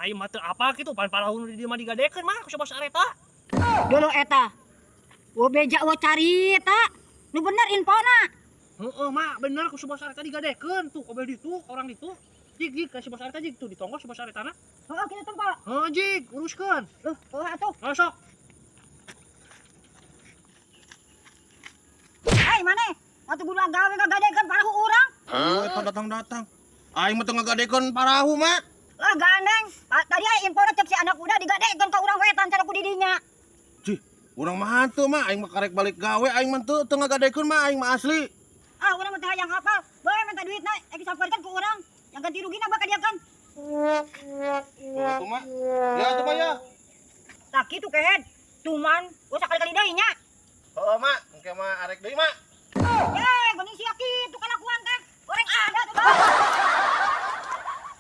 Aing mah teu apa kitu pan parahu nu di dieu mah digadekeun mah ku si bos Areta. Dulu eta. Wo beja wo carita. Nu bener infona. Heeh, mak, bener ku si bos Areta digadekeun tuh kobel ditu orang ditu. Jig jig ka si bos Areta jig tuh ditonggo si bos Aretana. Heeh, kitu tempo. Heeh, jig, uruskeun. Loh, oh atuh. Ayo sok. Hei, maneh? Atuh kudu gawe ngagadekeun parahu urang. Oh, eta datang-datang. Aing mah teu ngagadekeun parahu, Mak. Lah gandeng. Tadi aya infona cek si anak muda digadekeun ka urang wetan cara ku didinya. Cih, urang mah hanteu, Mak. Aing mah karek balik gawe, aing mah teu teu ngagadekeun, Mak. Aing mah asli. Ah, urang mah teu hayang hafal. Bae minta duitna, disampeurkeun ku urang. Yang ganti rugina bakal dia kan. Oh, atuh, Mak. Ya atuh, Mak ya. Tah kitu kehed. Tuman, gua sakali-kali deui nya. Heeh, Mak. Engke mah arek deui, Mak. Eh, geuning sia kitu kalakuan teh. Goreng ada tuh, Bang.